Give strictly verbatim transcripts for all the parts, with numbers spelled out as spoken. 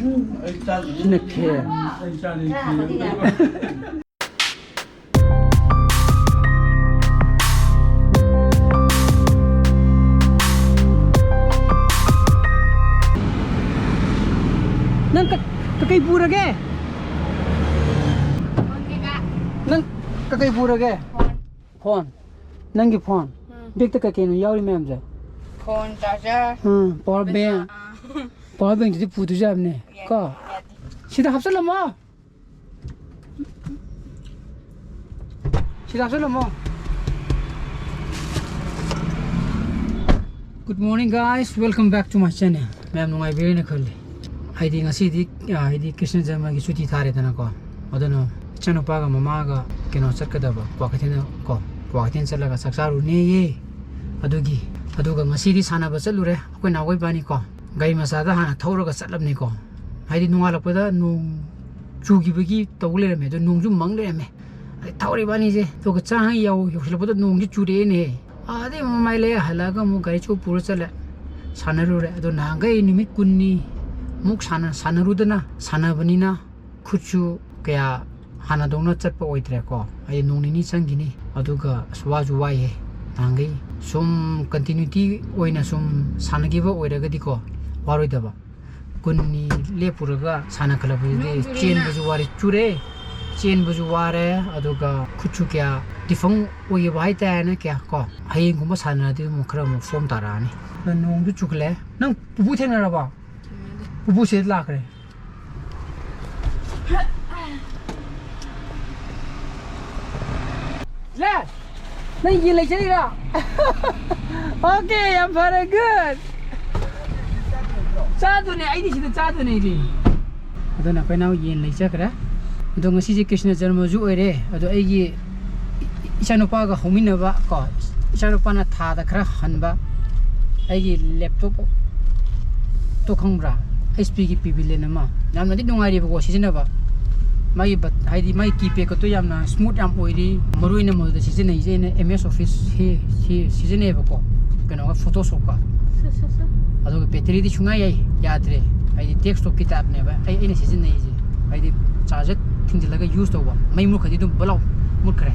ꯁꯤꯅ ꯈꯦꯔ꯫ ꯅꯪ ꯀ- ꯀꯀꯩ ꯄꯨꯔꯒꯦ? ꯅꯪ ꯀꯀꯩ ꯄꯨꯔꯒꯦ? ꯐꯣꯟ꯫ ꯅꯪꯒꯤ ꯐꯣꯟ? ꯎꯝ꯫ ꯕꯦꯛꯇ ꯀꯩ ꯀꯩꯅꯣ ꯌꯥꯎꯔꯤ ꯃꯌꯥꯝꯁꯦ? Phone, charger. ꯎꯝ, ꯄꯋꯥꯔ ꯕꯦꯡ꯫ ꯑꯥ꯫ ꯄꯋꯥꯔ ꯕꯦꯡꯗꯨꯗꯤ ꯄꯨꯗꯣꯏ ꯌꯥꯕꯅꯦ꯫ ꯌꯥꯗꯦ, ꯀꯣ? ꯌꯥꯗꯦ꯫ ꯁꯤꯗ ꯍꯥꯞꯆꯜꯂꯝꯃꯣ꯫ ꯁꯤꯗ ꯍꯥꯞꯆꯜꯂꯝꯃꯣ꯫ Good morning, guys, welcome back to my channel. ꯃꯌꯥꯝ ꯅꯨꯡꯉꯥꯏꯕꯤꯔꯦꯅ ꯈꯜꯂꯤ꯫ ꯍꯥꯏꯗꯤ ꯉꯁꯤꯗꯤ, ꯑ, ꯍꯥꯏꯗꯤ ꯀ꯭ꯔꯤꯁꯅ ꯖꯔꯃꯒꯤ ꯁꯨꯇꯤ ꯊꯥꯔꯦꯗꯅꯀꯣ꯫ ꯑꯗꯨꯅ ꯏꯆꯥꯅꯨꯄꯥꯒ ꯃꯃꯥꯒ ꯀꯩꯅꯣ ꯆꯠꯀꯗꯕ, ꯀ꯭ꯋꯥꯀꯩꯊꯦꯜꯗ ꯀꯣ, ꯀ꯭ꯋꯥꯀꯩꯊꯦꯜ ꯆꯠꯂꯒ ꯆꯥꯛ ꯆꯥꯔꯨꯅꯦꯌꯦ꯫ ꯑꯗꯨꯒꯤ, ꯑꯗꯨꯒ ꯉꯁꯤꯗꯤ ꯁꯥꯟꯅꯕ ꯆꯠꯂꯨꯔꯦ ꯑꯩꯈꯣꯏ ꯅꯥꯎꯕ ꯏꯕꯥꯅꯤ ꯀꯣ꯫ ꯒꯥꯔꯤ ꯃꯆꯥꯗ ꯍꯥꯟꯅ ꯊꯧꯔꯒ ꯆꯠꯂꯕꯅꯤꯀꯣ꯫ ꯍꯥꯏꯗꯤ ꯅꯣꯡꯉꯥꯜꯂꯛꯄꯗ ꯅꯣꯡ ꯆꯨꯈꯤꯕꯒꯤ ꯇꯧ ꯂꯩꯔꯝꯃꯦ, ꯑꯗꯣ ꯅꯣꯡꯁꯨ ꯃꯪ ꯂꯩꯔꯝꯃꯦ꯫ ꯑꯗꯩ ꯊꯧꯔꯤꯕꯥꯅꯤꯁꯦ, ꯑꯗꯨꯒ ꯆꯥ ꯌꯧ-, ꯌꯧꯁꯤꯜꯂꯛꯄꯗ ꯅꯣꯡꯁꯦ ꯆꯨꯔꯛꯑꯦꯅꯦ꯫ ꯑꯗꯩ ꯑꯃꯨꯛ ꯃꯥꯏ ꯂꯩ ꯍꯜꯂꯛꯑꯒ ꯑꯃꯨꯛ ꯒꯥꯔꯤ ꯑꯆꯧꯕ ꯄꯨꯔ ꯆꯠꯂꯦ, ꯁꯥꯟꯅꯔꯨꯔꯦ꯫ ꯑꯗꯣ ꯅꯍꯥꯟꯈꯩ ꯅꯨꯃꯤꯠ ꯀꯨꯟꯅꯤ ꯃꯨꯛ ꯁꯥꯟꯅ-, ꯁꯥꯟꯅꯔꯨꯗꯅ ꯁꯥꯟꯅꯕꯅꯤꯅ ꯈꯨꯠꯁꯨ ꯀꯌꯥ ꯍꯥꯟꯅꯗꯧꯅ ꯆꯠꯄ ꯑꯣꯏꯗ꯭ꯔꯦꯀꯣ꯫ ꯍꯥꯏꯗꯤ ꯅꯣꯡ ꯅꯤꯅꯤ ꯆꯪꯈꯤꯅꯤ꯫ ꯑꯗꯨꯒ ꯑꯁ ꯋꯥꯁꯨ ꯋꯥꯏꯍꯦ꯫ ꯅꯍꯥꯟꯈꯩ ꯁꯨꯝ continuity ꯑꯣꯏꯅ ꯁꯨꯝ ꯁꯥꯟꯅꯈꯤꯕ ꯑꯣꯏꯔꯒꯗꯤꯀꯣ ꯋꯥꯔꯣꯏꯗꯕ꯫ ꯀꯨꯟꯅꯤ ꯂꯦꯞꯄꯨꯔꯒ ꯁꯥꯟꯅꯈꯠꯂꯛꯄꯗꯨꯗꯤ ꯅꯣꯡ ꯆꯨꯔꯦꯅ꯫ ꯆꯦꯟꯕꯁꯨ ꯋꯥꯔꯦ, ꯆꯨꯔꯦ꯫ ꯆꯦꯟꯕꯁꯨ ꯋꯥꯔꯦ, ꯑꯗꯨꯒ ꯈꯨꯠꯁꯨ ꯀꯌꯥ deform ꯑꯣꯏꯈꯤꯕ ꯍꯥꯏꯇꯥꯔꯦꯅꯦ, ꯀꯌꯥ ꯀꯣ꯫ ꯍꯌꯦꯡꯒꯨꯝꯕ ꯁꯥꯟꯅꯔꯗꯤ ꯑꯃꯨꯛ ꯈꯔ ꯑꯃꯨꯛ form ꯇꯥꯔꯛꯑꯅꯤ꯫ ꯅꯣꯡꯁꯨ ꯆꯨꯈꯠꯂꯛꯑꯦ꯫ ꯅꯪ ꯄꯨꯄꯨ ꯊꯦꯡꯅꯔꯕꯣ? ꯊꯦꯡꯅꯗꯦ꯫ ꯄꯨꯄꯨ ꯁꯤꯗ ꯂꯥꯛꯈ꯭ꯔꯦ꯫ ꯂꯦ! ꯅꯪ ꯌꯦꯟ ꯂꯩꯖꯔꯤꯔꯣ? Okay, ꯌꯥꯝ ꯐꯔꯦ, good. ꯆꯥꯗꯣꯏꯅꯦ, ꯑꯩꯗꯤ ꯁꯤꯗ ꯆꯥꯗꯣꯏꯅꯦ ꯑꯩꯗꯤ꯫ ꯑꯗꯨꯅ ꯑꯩꯈꯣꯏ ꯅꯥꯎ ꯌꯦꯟ ꯂꯩꯖꯈ꯭ꯔꯦ꯫ ꯑꯗꯣ ꯉꯁꯤꯁꯦ ꯀ꯭ꯔꯤꯁꯅ ꯖꯔꯃꯁꯨ ꯑꯣꯏꯔꯦ꯫ ꯑꯗꯣ ꯑꯩꯒꯤ ꯏꯆꯥꯅꯨꯄꯥꯒ ꯍꯧꯃꯤꯟꯅꯕ ꯀꯣ, ꯏꯆꯥꯅꯨꯄꯥꯅ ꯊꯥꯗ ꯈꯔ ꯍꯟꯕ ꯑꯩꯒꯤ laptop ꯇꯣ ꯈꯪꯕ꯭ꯔꯥ? HP ꯒꯤ Pavilion ꯑꯃ꯫ ꯌꯥꯝꯅꯗꯤ ꯅꯨꯡꯉꯥꯏꯔꯤꯕꯀꯣ ꯁꯤꯖꯤꯟꯅꯕ꯫ ꯃꯥꯒꯤ ꯕꯠ-, ꯍꯥꯏꯗꯤ ꯃꯥꯒꯤ keypad ꯀꯗꯣ ꯌꯥꯝꯅ smooth ꯌꯥꯝ ꯑꯣꯏꯔꯤ꯫ ꯃꯔꯨ ꯑꯣꯏꯅ ꯃꯗꯨꯗ ꯁꯤꯖꯤꯟꯅꯩꯁꯦ ꯑꯩꯅ MS Office ꯁꯤ, ꯁꯤ ꯁꯤꯖꯤꯟꯅꯩꯌꯦꯕꯀꯣ꯫ ꯀꯩꯅꯣꯒ, Photoshopꯀ꯫ ꯑꯗꯨꯒ batteryꯗꯤ ꯁꯨꯡꯌꯥ ꯌꯥꯏ-, ꯌꯥꯗ꯭ꯔꯦ꯫ ꯍꯥꯏꯗꯤ desktopꯀꯤ typeꯅꯦꯕ ꯑꯩ, ꯑꯩꯅ ꯁꯤꯖꯤꯟꯅꯩꯁꯦ꯫ ꯍꯥꯏꯗꯤ charger ꯊꯤꯡꯖꯤꯜꯂꯒ use ꯇꯧꯕ, ꯃꯩ ꯃꯨꯠꯈ꯭ꯔꯗꯤ ꯑꯗꯨꯝ ꯕꯂꯥꯎ ꯃꯨꯠꯈ꯭ꯔꯦ꯫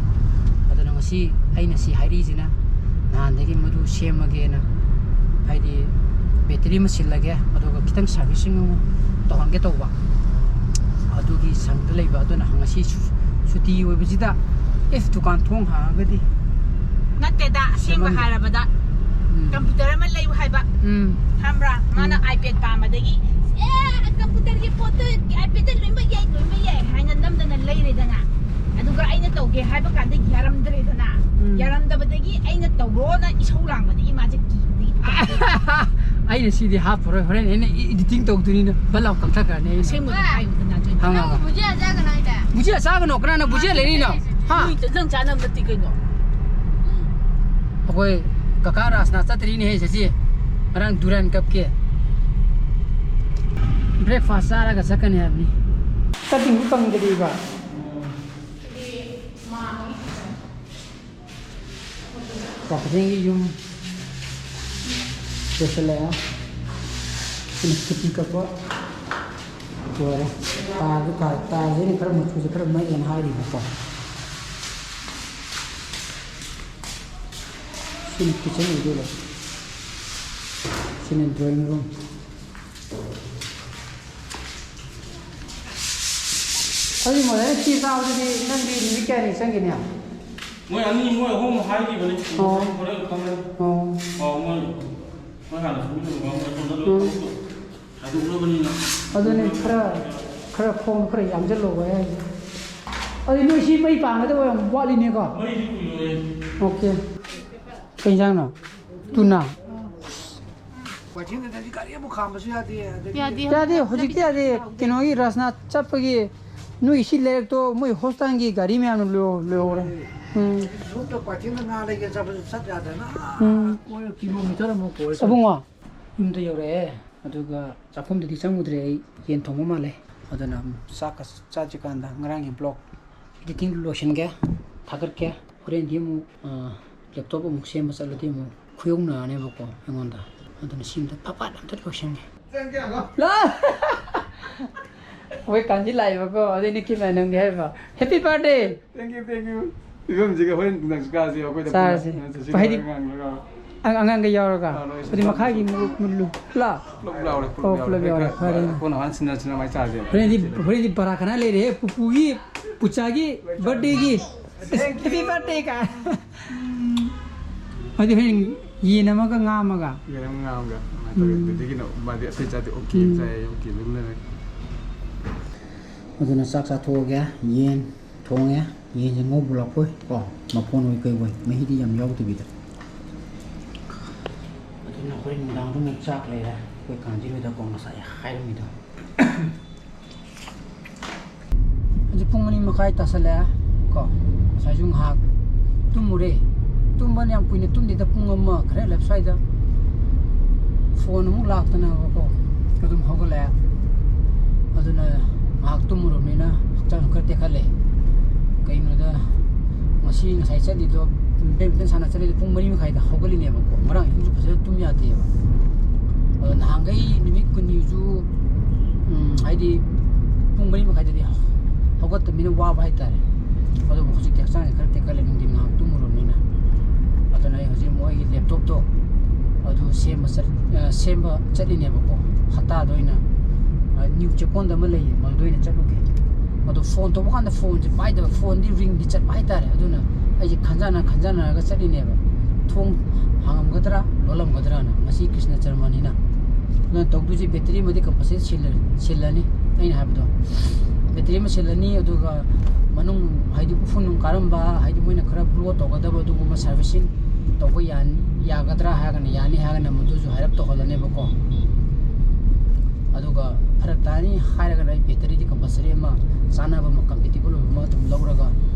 ꯑꯗꯨꯅ ꯉꯁꯤ ꯑꯩꯅ ꯁꯤ ꯍꯥꯏꯔꯛꯏꯁꯤꯅ, ꯅꯍꯥꯟꯗꯒꯤ ꯃꯗꯨ ꯁꯦꯝꯃꯒꯦꯅ, ꯍꯥꯏꯗꯤ battery ꯑꯃ ꯁꯤꯜꯂꯒꯦ, ꯑꯗꯨꯒ ꯈꯤꯇꯪ servicing ꯑꯃ ꯇꯧꯍꯟꯒꯦ ꯇꯧꯕ꯫ ꯑꯗꯨꯒꯤ ꯁꯪꯗ ꯂꯩꯕ꯫ ꯑꯗꯨꯅ ꯉꯁꯤ ꯁꯨ-, ꯁꯨꯇꯤ ꯑꯣꯏꯕꯁꯤꯗ, if ꯗꯨꯀꯥꯟ ꯊꯣꯡ ꯍꯥꯡꯉꯒꯗꯤ ꯅꯠꯇꯦꯗ, ꯑꯁꯦꯡꯕ ꯁꯦꯝꯃꯝꯒꯦ꯫ ꯍꯥꯏꯔꯕꯗ, ꯎꯝ꯫ Computer ꯑꯃ ꯂꯩꯌꯨ ꯍꯥꯏꯕ꯫ ꯎꯝ꯫ ꯈꯪꯕ꯭ꯔꯥ? ꯃꯥꯅ ꯎꯝ꯫ iPad ꯄꯥꯝꯕꯗꯒꯤ, "ꯑꯦ, computerꯒꯤ ꯄꯣꯠꯇꯨ, iPadꯇ ꯂꯣꯏꯅꯃꯛ ꯌꯥꯏ, ꯂꯣꯏꯅꯃꯛ ꯌꯥꯏ" ꯍꯥꯏꯅ ꯅꯝꯗꯅ ꯂꯩꯔꯦꯗꯅ꯫ ꯑꯗꯨꯒ ꯑꯩꯅ ꯇꯧꯒꯦ ꯍꯥꯏꯕ ꯀꯥꯟꯗ ꯌꯥꯔꯝꯗ꯭ꯔꯦꯗꯅ꯫ ꯎꯝ꯫ ꯌꯥꯔꯝꯗꯕꯗꯒꯤ ꯑꯩꯅ ꯇꯧꯔꯣꯅ ꯏꯁꯧ ꯂꯥꯡꯕꯗꯒꯤ ꯃꯥꯁꯦ ꯀꯤꯕꯗꯒꯤ ꯑꯩꯅ ꯁꯤꯗꯤ ꯍꯥꯞꯄꯔꯣꯏ, ꯍꯣꯔꯦꯟ ꯑꯩꯅ editing ꯇꯧꯗꯣꯏꯅꯤꯅ ꯕꯠ ꯂꯥꯎ ꯀꯛꯊꯠꯈ꯭ꯔꯅꯤ ꯑꯩꯅ꯫ ꯑꯁꯦꯡꯕꯗꯣ ꯍꯥꯏꯌꯨꯗꯅ, ꯖꯣꯏ꯫ ꯍꯪꯉꯣ, ꯍꯪꯉꯣ꯫ ꯅꯪ ꯕꯨꯖꯤꯌꯥ ꯆꯥꯒꯅꯣ ꯍꯥꯏꯗꯥꯏ? ꯕꯨꯖꯤꯌꯥ ꯆꯥꯒꯅꯣ? ꯀꯅꯥꯅ ꯕꯨꯖꯤꯌꯥ ꯂꯩꯔꯤꯅꯣ? ꯍꯥ? ꯅꯣꯏ ꯅꯪ ꯆꯥꯅꯕ ꯅꯠꯇꯦ ꯀꯩꯅꯣ꯫ ꯑꯩꯈꯣꯏ ꯀꯀꯥ ꯔꯥꯖꯅꯥꯊ ꯆꯠꯇ꯭ꯔꯤꯅꯦꯍꯦ, ꯆꯠꯁꯤ꯫ ꯉꯔꯥꯡ Durand Cupꯀꯤ breakfast ꯆꯥꯔꯒ ꯆꯠꯀꯅꯤ ꯍꯥꯏꯕꯅꯤ꯫ ꯀꯇꯤꯡꯁꯨ ꯀꯪꯗ꯭ꯔꯤꯕ꯫ ꯋꯥꯀꯤꯡꯒꯤ ꯌꯨꯝ ꯂꯣꯏꯁꯤꯜꯂꯛꯑꯦ꯫ ꯑꯩꯅ ꯐꯨꯇꯤ ꯀꯛꯄ ꯂꯣꯏꯔꯦ꯫ ꯇꯥꯏꯜꯁꯦ ꯇꯥꯏ-, ꯇꯥꯏꯜꯁꯦ ꯑꯩꯅ ꯈꯔ ꯃꯆꯨꯁꯦ ꯈꯔ ꯃꯛꯑꯦꯅ ꯍꯥꯏꯔꯤꯕꯀꯣ꯫ ꯁꯤꯅ kitchen ꯑꯣꯏꯗꯣꯏꯕ꯫ ꯁꯤꯅ drawing room꯫ ꯑꯗꯨꯗꯤ ꯃꯣꯗꯔꯟ ꯁꯤ ꯆꯥꯕꯗꯨꯗꯤ ꯅꯪꯗꯤ ꯅꯨꯃꯤꯠ ꯀꯌꯥꯅꯤ ꯆꯪꯒꯅꯤ? ꯃꯣꯏ ꯑꯅꯤ, ꯃꯣꯏ ꯑꯍꯨꯝ ꯍꯥꯏꯈꯤꯕꯅꯤ꯫ ꯑꯣ꯫ ꯍꯣꯔꯦꯟ ꯈꯪꯒꯅꯤ꯫ ꯑꯣ꯫ ꯑꯣ, ꯃꯣꯏ, ꯃꯣꯏ ꯍꯥꯟꯅ ꯁꯨꯕꯤꯔꯝꯃꯒ ꯃꯣꯏ ꯁꯣꯝꯗ ꯂꯣꯏ ꯎꯝ꯫ ꯊꯕꯛꯇꯣ ꯈꯥꯏꯗꯣꯛꯅꯕꯅꯤꯅ꯫ ꯑꯗꯨꯅꯦ, ꯈꯔ, ꯈꯔ ꯈꯣꯡ ꯈꯔ ꯌꯥꯡꯁꯤꯜꯂꯣ ꯍꯥꯏꯁꯦ꯫ ꯑꯗꯨ ꯅꯣꯏ ꯁꯤ ꯃꯩ ꯄꯥꯟꯒꯗꯕ ꯌꯥꯝ ꯋꯥꯠꯂꯤꯅꯦꯀꯣ? ꯃꯩꯗꯤ ꯀꯨꯏꯔꯣꯏꯌꯦ꯫ ꯑꯣꯀꯦ꯫ ꯀꯩ ꯏꯟꯖꯥꯡꯅꯣ? ꯇꯨꯅꯥ? ꯀꯩꯊꯦꯜꯗꯗꯤ ꯒꯥꯔꯤ ꯑꯃꯨꯛ ꯈꯥꯝꯕꯁꯨ ꯌꯥꯗꯦ, ꯑꯗꯒꯤ ꯌꯥꯗꯦ꯫ ꯌꯥꯗꯦ, ꯍꯧꯖꯤꯛꯇꯤ ꯌꯥꯗꯦ꯫ ꯀꯩꯅꯣꯒꯤ ꯔꯥꯖꯅꯥꯊ ꯆꯠꯄꯒꯤ ꯅꯣꯏ ꯁꯤ ꯂꯩꯔꯛꯇꯣ ꯃꯣꯏ ꯍꯣꯁꯇꯥꯟꯒꯤ ꯒꯥꯔꯤ ꯃꯌꯥꯝꯅ ꯂꯣ-, ꯂꯣꯏꯍꯧꯔꯦ꯫ ꯎꯝ꯫ ꯁꯣꯝꯗ ꯀꯩꯊꯦꯜꯗ ꯉꯥ ꯂꯩꯒꯦ ꯆꯠꯄꯁꯨ ꯆꯠ ꯌꯥꯗꯅ꯫ ꯎꯝ꯫ ꯀꯣꯏꯔ ꯀꯤꯂꯣꯃꯤꯇꯔ ꯑꯃꯨꯛ ꯀꯣꯏꯔ ꯆꯠ- ꯑꯕꯨꯡꯉꯣ, ꯌꯨꯝꯗ ꯌꯧꯔꯛꯑꯦ꯫ ꯑꯗꯨꯒ ꯆꯥꯛꯈꯨꯝꯗꯗꯤ ꯆꯪꯉꯨꯗ꯭ꯔꯦ, ꯑꯩ ꯌꯦꯟ ꯊꯣꯡꯕ ꯃꯥꯜꯂꯦ꯫ ꯑꯗꯨꯅ ꯆꯥꯛꯀ ꯆꯥꯗ꯭ꯔꯤꯀꯥꯟꯗ ꯉꯔꯥꯡꯒꯤ vlog editing ꯂꯣꯏꯁꯤꯟꯒꯦ, ꯊꯥꯒꯠꯀꯦ꯫ ꯍꯣꯔꯦꯟꯗꯤ ꯑꯃꯨꯛ, ꯑ, laptop ꯑꯃꯨꯛ ꯁꯦꯝꯕ ꯆꯠꯂꯗꯤ ꯑꯃꯨꯛ ꯈꯨꯌꯧꯅꯔꯅꯦꯕꯀꯣ ꯑꯩꯉꯣꯟꯗ꯫ ꯑꯗꯨꯅ ꯁꯤ ꯑꯝꯇ ꯐꯠ ꯐꯠ ꯑꯝꯇ ꯂꯣꯏꯁꯟꯒꯦ꯫ ꯂꯥ! ꯑꯩꯈꯣꯏ ꯀꯥꯟꯁꯤ ꯂꯥꯛꯏꯕꯀꯣ, ꯑꯗꯨꯏꯅꯦ ꯀꯦꯃꯦꯔꯥ ꯅꯝꯒꯦ ꯍꯥꯏꯕ꯫ Happy birthday! Thank you, thank you. ꯐꯤꯕꯝꯁꯤꯒ ꯍꯣꯔꯦꯟ ꯅꯨꯡꯗꯥꯡꯁꯨ ꯀꯥꯁꯤ ꯑꯩꯈꯣꯏꯗ ꯆꯥꯔꯁꯤ꯫ ꯄꯨꯟꯅ ꯆꯠꯁꯤ ꯍꯥꯏꯗꯤ ꯇꯧꯔꯒ ꯉꯥꯡꯂꯒ꯫ ꯑꯉꯥꯡꯒ ꯌꯥꯎꯔꯒ꯫ ꯑꯥ, ꯂꯣꯏ ꯑꯗꯨꯗꯤ ꯃꯈꯥꯒꯤ ꯃꯨ-, ꯃꯨꯜꯂꯨ꯫ ꯂꯥ꯫ ꯄꯨꯂꯞ ꯌꯥꯎꯔꯦ, ꯑꯣ, ꯄꯨꯂꯞ ꯄꯨꯂꯞ ꯌꯥꯎꯔꯦ꯫ ꯌꯥꯎꯔꯦ, ꯐꯔꯦ꯫ ꯀꯣꯟꯅ ꯍꯣꯔꯦꯟ ꯁꯤꯟꯅ ꯁꯤꯟꯅ ꯃꯥꯏ ꯆꯥꯁꯦ꯫ ꯍꯣꯔꯦꯟꯗꯤ, ꯍꯣꯔꯦꯟꯗꯤ ꯕꯔꯥ ꯈꯅꯥ ꯂꯩꯔꯦꯍꯦ, ꯄꯨꯄꯨꯒꯤ, ꯄꯨꯆꯥꯒꯤ birthdayꯒꯤ꯫ Happy birthday ꯀꯥꯏ꯫ ꯑꯗꯨꯗꯤ ꯍꯣꯔꯦꯟ ꯌꯦꯟ ꯑꯃꯒ ꯉꯥ ꯑꯃꯒ꯫ ꯌꯦꯟ ꯑꯃꯒ ꯉꯥ ꯑꯃꯒ꯫ ꯑꯗꯨꯃꯥꯏꯅ ꯇꯧꯔꯦ꯫ ꯎꯝ꯫ ꯑꯗꯨꯗꯒꯤꯅ ꯃꯥꯗꯤ ꯑꯇꯩ ꯆꯥꯗꯦ, okay ꯎꯝ꯫ ꯆꯥꯏ, okay ꯑꯗꯨꯝ ꯂꯩꯔꯦ꯫ ꯑꯗꯨꯅ ꯆꯥꯛ ꯆꯥꯊꯣꯛꯑꯒꯦ, ꯌꯦꯟ ꯊꯣꯡꯉꯦ, ꯌꯦꯟꯁꯦ ꯉꯧꯕ ꯂꯥꯛꯄꯣꯏ ꯀꯣ, ꯃꯐꯣꯟ ꯑꯣꯏ ꯀꯩ ꯑꯣꯏ, ꯃꯍꯤꯗꯤ ꯌꯥꯝ ꯌꯥꯎꯗꯕꯤꯗ꯫ ꯑꯗꯨꯅ ꯍꯣꯔꯦꯟ ꯅꯨꯡꯗꯥꯡꯗ ꯑꯃꯨꯛ ꯆꯥꯛ ꯂꯩꯔꯦ, ꯑꯩꯈꯣꯏ ꯀꯥꯟꯆꯤꯕꯤꯗ ꯀꯣ ꯉꯁꯥꯏ ꯍꯥꯏꯔꯝꯃꯤꯗꯣ꯫ ꯍꯧꯖꯤꯛ ꯄꯨꯡ ꯑꯅꯤ ꯃꯈꯥꯏ ꯇꯥꯁꯜꯂꯛꯑꯦ ꯀꯣ꯫ ꯉꯁꯥꯏꯁꯨ ꯉꯥꯏꯍꯥꯛ ꯇꯨꯝꯃꯨꯔꯦ꯫ ꯇꯨꯝꯕꯅ ꯌꯥꯝ ꯀꯨꯏꯅ ꯇꯨꯝꯗꯦꯗ, ꯄꯨꯡ ꯑꯃ ꯈꯔ ꯍꯦꯜꯂꯞ ꯁ꯭ꯋꯥꯏꯗ꯫ ꯐꯣꯟ ꯑꯃꯨꯛ ꯂꯥꯛꯇꯅꯕꯀꯣ, ꯑꯗꯨꯝ ꯍꯧꯒꯠꯂꯛꯑꯦ꯫ ꯑꯗꯨꯅ ꯉꯥꯏꯍꯥꯛ ꯇꯨꯝꯃꯨꯔꯕꯅꯤꯅ ꯍꯛꯆꯥꯡꯁꯨ ꯈꯔ ꯇꯦꯛꯈꯠꯂꯦ꯫ ꯀꯩꯒꯤꯅꯣꯗ ꯉꯁꯤ ꯉꯁꯥꯏ ꯆꯠꯂꯤꯗꯣ, badminton ꯁꯥꯟꯅ ꯆꯠꯂꯤꯗꯣ ꯄꯨꯡ ꯃꯔꯤ ꯃꯈꯥꯏꯗ ꯍꯧꯒꯠꯂꯤꯅꯦꯕꯀꯣ꯫ ꯉꯔꯥꯡ ꯑꯍꯤꯡꯁꯨ ꯐꯖꯅ ꯇꯨꯝ ꯌꯥꯗꯦꯕ꯫ ꯑꯗꯣ ꯅꯍꯥꯟꯈꯩ ꯅꯨꯃꯤꯠ ꯀꯨꯟꯅꯤꯁꯨ, ꯎꯝ, ꯍꯥꯏꯗꯤ ꯄꯨꯡ ꯃꯔꯤ ꯃꯈꯥꯏꯗꯗꯤ ꯍꯧꯒꯠꯇꯕꯅꯤꯅ ꯋꯥꯕ ꯍꯥꯏꯇꯥꯔꯦ꯫ ꯑꯗꯨꯕꯨ ꯍꯧꯖꯤꯛꯇꯤ ꯍꯛꯆꯥꯡꯁꯦ ꯈꯔ ꯇꯦꯛꯈꯠꯂꯦ, ꯅꯨꯡꯊꯤꯟ ꯉꯥꯏꯍꯥꯛ ꯇꯨꯝꯃꯨꯔꯕꯅꯤꯅ꯫ ꯑꯗꯨꯅ ꯑꯩ ꯍꯧꯖꯤꯛ ꯑꯃꯨꯛ ꯑꯩꯒꯤ laptopꯇꯣ ꯑꯗꯨ ꯁꯦꯝꯕ ꯆꯠ-, ꯑ, ꯁꯦꯝꯕ ꯆꯠꯂꯤꯅꯦꯕꯀꯣ꯫ ꯍꯞꯇꯥꯗ ꯑꯣꯏꯅ, ꯑ, new ꯆꯦꯛꯀꯣꯟꯗ ꯑꯃ ꯂꯩꯌꯦ, ꯃꯗꯨꯗ ꯑꯣꯏꯅ ꯆꯠꯂꯨꯒꯦ꯫ ꯑꯗꯣ ꯐꯣꯟ ꯇꯧꯕ ꯀꯥꯟꯗ ꯐꯣꯟꯁꯦ ꯄꯥꯏꯗꯕ, ꯐꯣꯟꯗꯤ ringꯗꯤ ꯆꯠꯄ ꯍꯥꯏꯇꯥꯔꯦ꯫ ꯑꯗꯨꯅ ꯑꯩꯁꯦ ꯈꯟꯖꯥꯟꯅ ꯈꯟꯖꯥꯟꯅꯔꯒ ꯆꯠꯂꯤꯅꯦꯕ, ꯊꯣꯡ ꯍꯥꯡꯉꯝꯒꯗ꯭ꯔꯥ ꯂꯣꯜꯂꯝꯒꯗ꯭ꯔꯥꯅ꯫ ꯉꯁꯤ ꯀ꯭ꯔꯤꯁꯅ ꯖꯔꯃꯅꯤꯅ꯫ ꯑꯗꯨꯅ ꯇꯧꯗꯣꯏꯁꯦ, battery ꯑꯃꯗꯤ compulsory ꯁꯤꯜꯂ-, ꯁꯤꯜꯂꯅꯤ꯫ ꯑꯩꯅ ꯍꯥꯏꯕꯗꯣ, battery ꯑꯃ ꯁꯤꯜꯂꯅꯤ, ꯑꯗꯨꯒ ꯃꯅꯨꯡ ꯍꯥꯏꯗꯤ ꯎꯐꯨꯟ ꯅꯨꯡ ꯀꯥꯔꯝꯕ, ꯍꯥꯏꯗꯤ ꯃꯣꯏꯅ ꯈꯔ blow ꯇꯧꯒꯗꯕ ꯑꯗꯨꯒꯨꯝꯕ servicing ꯇꯧꯕ ꯌꯥꯟ-, ꯌꯥꯒꯗ꯭ꯔꯥ ꯍꯥꯏꯔꯒꯅ ꯌꯥꯅꯤ, ꯍꯥꯏꯔꯒꯅ ꯃꯗꯨꯁꯨ ꯍꯥꯏꯔꯞ ꯇꯧꯍꯜꯂꯅꯦꯕꯀꯣ꯫ ꯑꯗꯨꯒ ꯐꯔꯛ ꯇꯥꯅꯤ ꯍꯥꯏꯔꯒꯅ ꯑꯩ batteryꯗꯤ compulsory ꯑꯃ, ꯆꯥꯟꯅꯕ ꯑꯃ, compatible ꯑꯣꯏꯕ ꯑꯃ ꯑꯗꯨꯝ ꯂꯧꯔꯒ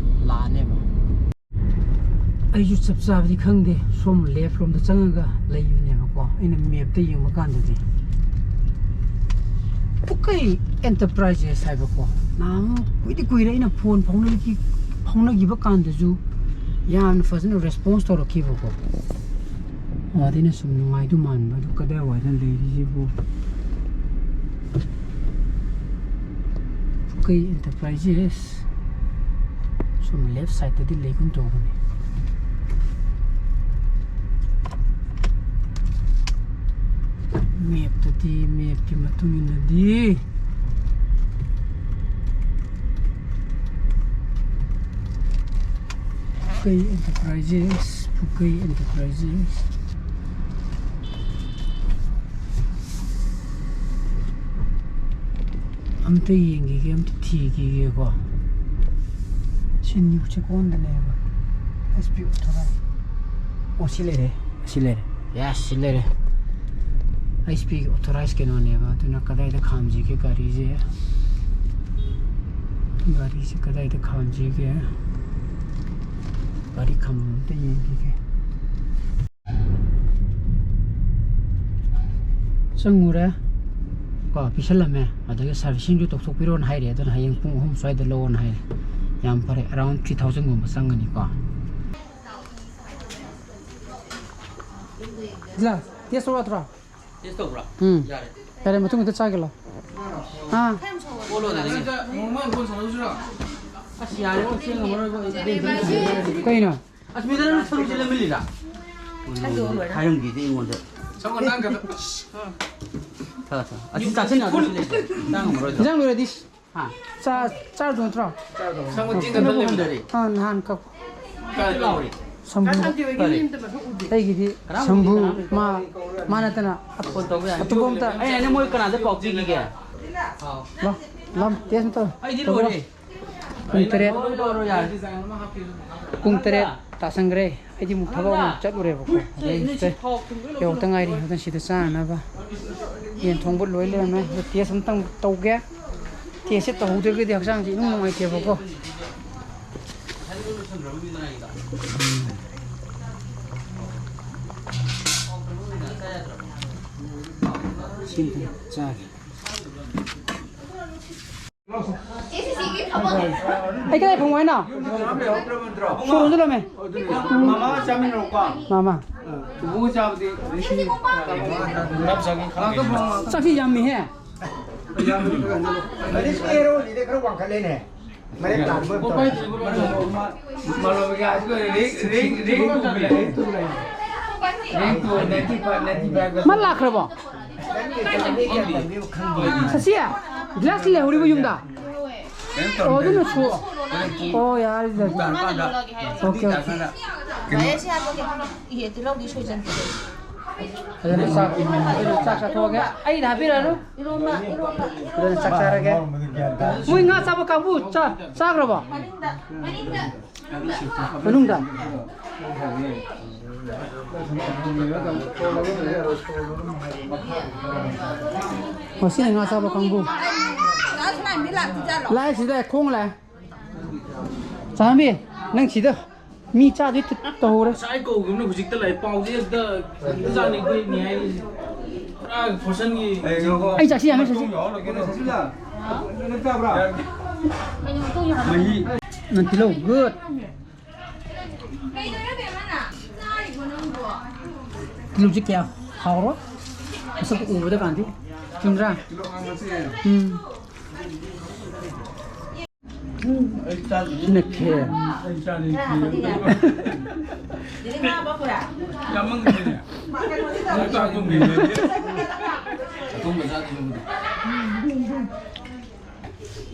ꯂꯥꯛꯑꯅꯦꯕ꯫ ꯑꯩꯁꯨ ꯆꯞ ꯆꯥꯕꯗꯤ ꯈꯪꯗꯦ, ꯁꯣꯝ left ꯔꯣꯝꯗ ꯆꯪꯉꯒ ꯂꯩꯕꯅꯦꯕꯀꯣ꯫ ꯑꯩꯅ mapꯇ ꯌꯦꯡꯕ ꯀꯥꯟꯗꯗꯤ ꯄꯨꯀꯩ Enterprises ꯍꯥꯏꯕꯀꯣ꯫ ꯅꯍꯥꯟꯃꯨꯛ ꯀꯨꯏꯗꯤ ꯀꯨꯏꯔꯦ ꯑꯩꯅ ꯐꯣꯟ ꯐꯥꯎꯅꯈꯤ-, ꯐꯥꯎꯅꯈꯤꯕ ꯀꯥꯟꯗꯁꯨ ꯌꯥꯝꯅ ꯐꯖꯅ response ꯇꯧꯔꯛꯈꯤꯕꯀꯣ꯫ ꯋꯥꯗꯤꯅ ꯁꯨꯝ ꯅꯨꯡꯉꯥꯏꯗꯧ ꯃꯥꯟꯕ, ꯑꯗꯨ ꯀꯗꯥꯏꯋꯥꯏꯗ ꯂꯩꯔꯤꯁꯤꯕꯨ? ꯄꯨꯀꯩ ꯑꯦꯟꯇꯔꯄ꯭ꯔꯥꯏꯖꯦꯁ꯫ ꯁꯨꯝ ꯂꯦꯐ ꯁꯥꯏꯠꯇꯗꯤ ꯂꯩꯒꯨꯝ ꯇꯧꯕꯅꯤ꯫ ꯃꯦꯞꯇꯗꯤ, ꯃꯦꯞꯀꯤ ꯃꯇꯨꯡ ꯏꯟꯅꯗꯤ ꯄꯨꯀꯩ ꯑꯦꯟꯇꯔꯄ꯭ꯔꯥꯏꯖꯦꯁ, ꯄꯨꯀꯩ ꯑꯦꯟꯇꯔꯄ꯭ꯔꯥꯏꯖꯦꯁ꯫ ꯑꯝꯇ ꯌꯦꯡꯈꯤꯒꯦ, ꯑꯝꯇ ꯊꯤꯈꯤꯒꯦꯀꯣ꯫ ꯁꯤ ꯅ꯭ꯌꯨ ꯆꯦꯛꯀꯣꯟꯗꯅꯦꯕ꯫ S P ꯑꯣꯊꯣꯔꯥꯏ꯫ ꯑꯣ, ꯁꯤ ꯂꯩꯔꯦ꯫ ꯁꯤ ꯂꯩꯔꯦ꯫ ꯌꯦꯁ, ꯁꯤ ꯂꯩꯔꯦ꯫ ꯑꯩꯆ ꯄꯤꯒꯤ ꯑꯣꯊꯣꯔꯥꯏꯁ ꯀꯩꯅꯣꯅꯦꯕ꯫ ꯑꯗꯨꯅ ꯀꯗꯥꯏꯗ ꯈꯥꯝꯁꯤꯒꯦ ꯒꯥꯔꯤꯁꯦ? ꯒꯥꯔꯤꯁꯦ ꯀꯗꯥꯏꯗ ꯈꯥꯝꯁꯤꯒꯦ? ꯒꯥꯔꯤ ꯈꯥꯝꯕꯝ ꯑꯝꯇ ꯌꯦꯡꯈꯤꯒꯦ꯫ ꯆꯪꯉꯨꯔꯦ꯫ ꯀꯣ, ꯄꯤꯁꯜꯂꯝꯃꯦ꯫ ꯑꯗꯒꯤ ꯁꯥꯔꯚꯤꯁꯤꯡꯁꯨ ꯇꯧꯊꯣꯛꯄꯤꯔꯣꯅ ꯍꯥꯏꯔꯦ꯫ ꯑꯗꯨꯅ ꯍꯌꯦꯡ ꯄꯨꯡ ꯑꯍꯨꯝ ꯁ꯭ꯋꯥꯏꯗ ꯂꯧꯑꯣꯅ ꯍꯥꯏꯔꯦ꯫ ꯌꯥꯝ ꯐꯔꯦ꯫ ꯑꯦꯔꯥꯎꯟ ꯊ꯭ꯔꯤ ꯊꯥꯎꯖꯟꯒꯨꯝꯕ ꯆꯪꯒꯅꯤꯀꯣ꯫ ꯇꯦꯁ ꯇꯧꯔꯛꯇ꯭ꯔꯣ? ꯇꯦꯁ ꯇꯧꯕ꯭ꯔꯥ? ꯎꯝ꯫ ꯌꯥꯔꯦ꯫ ꯌꯥꯔꯦ, ꯃꯇꯨꯡ ꯈꯤꯇ ꯆꯥꯒꯦ ꯂꯥꯎ꯫ ꯑꯥ꯫ ꯑꯣꯜꯂꯣ ꯑꯗꯨꯗꯒꯤ꯫ ꯑꯁ, ꯌꯥꯔꯦ, ꯑꯩ ꯆꯦꯟ ꯉꯝꯃꯔꯣꯏꯕ, ꯑꯩ꯫ ꯀꯩꯅꯣ? ꯑꯁ, ꯃꯤꯗ ꯅꯪ ꯁꯔꯨꯁꯦ ꯂꯦꯝꯍꯜꯂꯤꯔꯥ? ꯍꯥꯏꯔꯝꯈꯤꯗꯦ ꯑꯩꯉꯣꯟꯗ꯫ ꯊꯛꯑꯣ, ꯊꯛꯑꯣ꯫ ꯑꯁꯤ ꯆꯥꯁꯤꯟꯅꯗ꯭ꯔꯁꯨ ꯂꯩꯇꯦ꯫ ꯆꯥ ꯉꯝꯃꯔꯣꯏꯗ꯭ꯔꯣ? ꯏꯟꯖꯥꯡ ꯂꯣꯏꯔꯗꯤ꯫ ꯍꯥ? ꯆꯥ, ꯆꯥꯔꯗꯣ ꯅꯠꯇ꯭ꯔꯣ? ꯁꯪꯒꯣꯝ ꯇꯤꯡꯒ ꯀꯩꯅꯣ ꯊꯝꯗꯔꯤ꯫ ꯑꯥ, ꯅꯍꯥꯟ ꯀꯛ-, ꯀꯥꯏ ꯂꯥꯎꯔꯤ? ꯁꯝꯕꯨ꯫ ꯀꯔꯤ? ꯑꯩꯒꯤꯗꯤ ꯀꯅꯥꯝ ꯁꯝꯕꯨ ꯂꯩꯇꯦ, ꯀꯅꯥꯝ ꯂꯩꯇꯦ꯫ ꯃꯥ, ꯃꯥ ꯅꯠꯇꯅ ꯐꯣꯟ ꯇꯧꯕ ꯌꯥꯅꯤ꯫ ꯑꯇꯣꯞꯄ ꯑꯝꯇ ꯑꯩ ꯍꯥꯏꯗꯤ ꯃꯣꯏ ꯀꯅꯥꯗ ꯄꯥꯎ ꯄꯤꯈꯤꯒꯦ? ꯂꯥꯎ, ꯂꯥꯎ, ꯇꯦꯁ ꯑꯝꯇ ꯑꯩꯗꯤ ꯇꯧꯔꯣ꯫ ꯂꯣꯏꯔꯦ꯫ ꯄꯨꯡ ꯇꯔꯦꯠ꯫ ꯂꯣꯏꯔꯦ, ꯂꯣꯏꯔꯦ, ꯌꯥꯔꯦ꯫ ꯄꯨꯡ ꯇꯔꯦꯠ ꯇꯥꯁꯟꯈ꯭ꯔꯦ꯫ ꯑꯩꯗꯤ ꯑꯃꯨꯛ ꯊꯕꯛ ꯑꯃꯨꯛ ꯆꯠꯂꯨꯔꯦꯕꯀꯣ꯫ ꯑꯗꯩ ꯁꯤꯗ ꯌꯧꯔꯛꯇ ꯉꯥꯏꯔꯤ꯫ ꯑꯗꯨꯅ ꯁꯤꯗ ꯆꯥꯅꯅꯕ ꯌꯦꯟ ꯊꯣꯡꯕ ꯂꯣꯏ ꯂꯩꯔꯝꯃꯦ꯫ ꯑꯗꯣ ꯇꯦꯁ ꯑꯝꯇꯪ ꯇꯧꯒꯦ꯫ ꯇꯦꯁꯁꯦ ꯇꯧꯍꯧꯗ꯭ꯔꯒꯗꯤ ꯍꯛꯆꯥꯡꯁꯦ ꯏꯅꯨꯡ ꯅꯨꯡꯉꯥꯏꯇꯦꯕꯀꯣ꯫ ꯁꯤ ꯑꯝꯇꯪ ꯆꯥꯒꯦ꯫ ꯑꯩ ꯀꯗꯥꯏ ꯐꯪꯉꯣ ꯍꯥꯏꯅꯣ? ꯁꯣꯔꯣꯝꯗ ꯂꯩꯔꯝꯃꯦ꯫ ꯃꯃꯥꯒ ꯆꯥꯃꯤꯟꯅꯔꯣꯀꯣ꯫ ꯃꯃꯥ꯫ ꯎꯕꯨ ꯆꯥꯕꯗꯤ ꯆꯥꯛꯁꯤ ꯌꯥꯝꯃꯤꯍꯦ꯫ ꯑꯗꯩ ꯁ꯭ꯀꯨꯜ ꯍꯦꯔꯣꯅꯤꯗꯤ ꯈꯔ ꯋꯥꯡꯈꯠꯂꯦꯅꯦ꯫ ꯃꯔꯦꯞ ꯇꯥꯟꯕ ꯑꯃ ꯇꯧꯔꯦ꯫ ꯃꯥ ꯂꯥꯛꯈ꯭ꯔꯕꯣ? ꯁꯁꯤ, ꯒ꯭ꯂꯥꯁ ꯂꯩꯍꯧꯔꯤꯕ ꯌꯨꯝꯗ? ꯑꯣ, ꯑꯗꯨꯅ ꯁꯨ-, ꯑꯣ, ꯌꯥꯔꯦ, ꯑꯗꯨꯗꯤ꯫ Okay, okay. ꯏꯍꯦ, ꯇꯤꯜꯍꯧꯗꯤ ꯁꯣꯏꯖꯟ꯫ ꯑꯗꯨꯅ ꯆꯥꯛ, ꯑꯗꯨꯅ ꯆꯥꯛ ꯆꯥꯊꯣꯛꯑꯒꯦ꯫ ꯑꯩꯅ ꯍꯥꯏꯕꯤꯔꯛꯑꯅꯨ꯫ ꯑꯗꯨꯅ ꯆꯥꯛ ꯆꯥꯔꯒꯦ꯫ ꯃꯣꯏ ꯉꯥ ꯆꯥꯕ ꯀꯥꯡꯕꯨ ꯆꯥ-, ꯆꯥꯈ꯭ꯔꯕꯣ? ꯃꯅꯨꯡꯗ꯫ ꯃꯁꯤꯅ ꯉꯥ ꯆꯥꯕ ꯀꯥꯡꯕꯨ꯫ ꯂꯥꯛꯑꯦ ꯁꯤꯗ, ꯈꯣꯡ ꯂꯥꯛꯑꯦ꯫ ꯆꯥꯃꯤ, ꯅꯪ ꯁꯤꯗ ꯃꯤ ꯆꯥꯗꯣꯏ ꯇ-, ꯇꯧꯍꯧꯔꯦ꯫ ꯉꯁꯥꯏ ꯀꯧꯈꯤꯕꯅꯤ, ꯍꯧꯖꯤꯛꯇ ꯂꯥꯛꯑꯦ꯫ ꯄꯥꯎꯁꯦ ꯍꯦꯛꯇ ꯍꯦꯛꯇ ꯆꯥꯅꯤ ꯑꯩꯈꯣꯏ ꯅꯤ ꯍꯥꯏꯔꯤꯁꯦ꯫ ꯄꯨꯔꯥ ꯐꯣꯔꯁꯟꯒꯤ꯫ ꯑꯩ ꯆꯥꯁꯤ ꯌꯥꯝꯃꯦ, ꯆꯥꯁꯤ꯫ ꯅꯪ ꯆꯥꯕ꯭ꯔꯥ? ꯃꯍꯤ꯫ ꯅꯪ ꯇꯤꯜꯍꯧ, good꯫ ꯇꯤꯜꯍꯧꯁꯤ ꯀꯌꯥ ꯍꯥꯎꯔꯣꯏ꯫ ꯃꯁꯛ ꯎꯕꯗ ꯀꯥꯟꯗꯤ꯫ ꯆꯨꯝꯗ꯭ꯔꯥ? ꯎꯝ꯫ ꯁꯤꯅ ꯈꯦꯔ꯫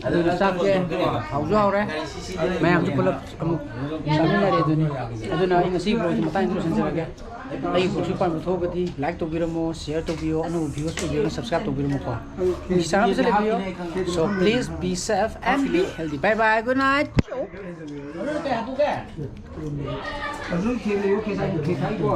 ꯑꯗꯨꯅ ꯆꯥꯛꯁꯦ ꯍꯥꯎꯁꯨ ꯍꯥꯎꯔꯦ꯫ ꯃꯌꯥꯝꯁꯨ ꯄꯨꯂꯞ ꯑꯃꯨꯛ ꯆꯥꯃꯤꯟꯅꯔꯦ ꯑꯗꯨꯅꯤ꯫ ꯑꯗꯨꯅ ꯑꯩ ꯉꯁꯤ vlogꯁꯤ ꯃꯇꯥꯡꯁꯤꯗ ꯂꯣꯏꯁꯤꯟꯖꯔꯒꯦ꯫ ꯑꯩꯒꯤ vlogꯁꯤ ꯄꯥꯝꯕ ꯊꯣꯛꯑꯒꯗꯤ like ꯇꯧꯕꯤꯔꯝꯃꯣ, share ꯇꯧꯕꯤꯌꯣ, ꯑꯅꯧꯕ viewers ꯑꯣꯏꯕꯤꯔꯒꯅ subscribe ꯇꯧꯕꯤꯔꯝꯃꯨꯀꯣ꯫ ꯃꯤ ꯆꯥꯅꯕꯁꯨ ꯂꯩꯕꯤꯌꯣ꯫ So please be safe and be healthy. Bye bye, good night. ꯑꯗꯨꯝ ꯊꯦꯡꯅꯩꯌꯣ, ꯈꯦꯁꯥꯏ, ꯈꯦꯁꯥꯏꯀꯣ꯫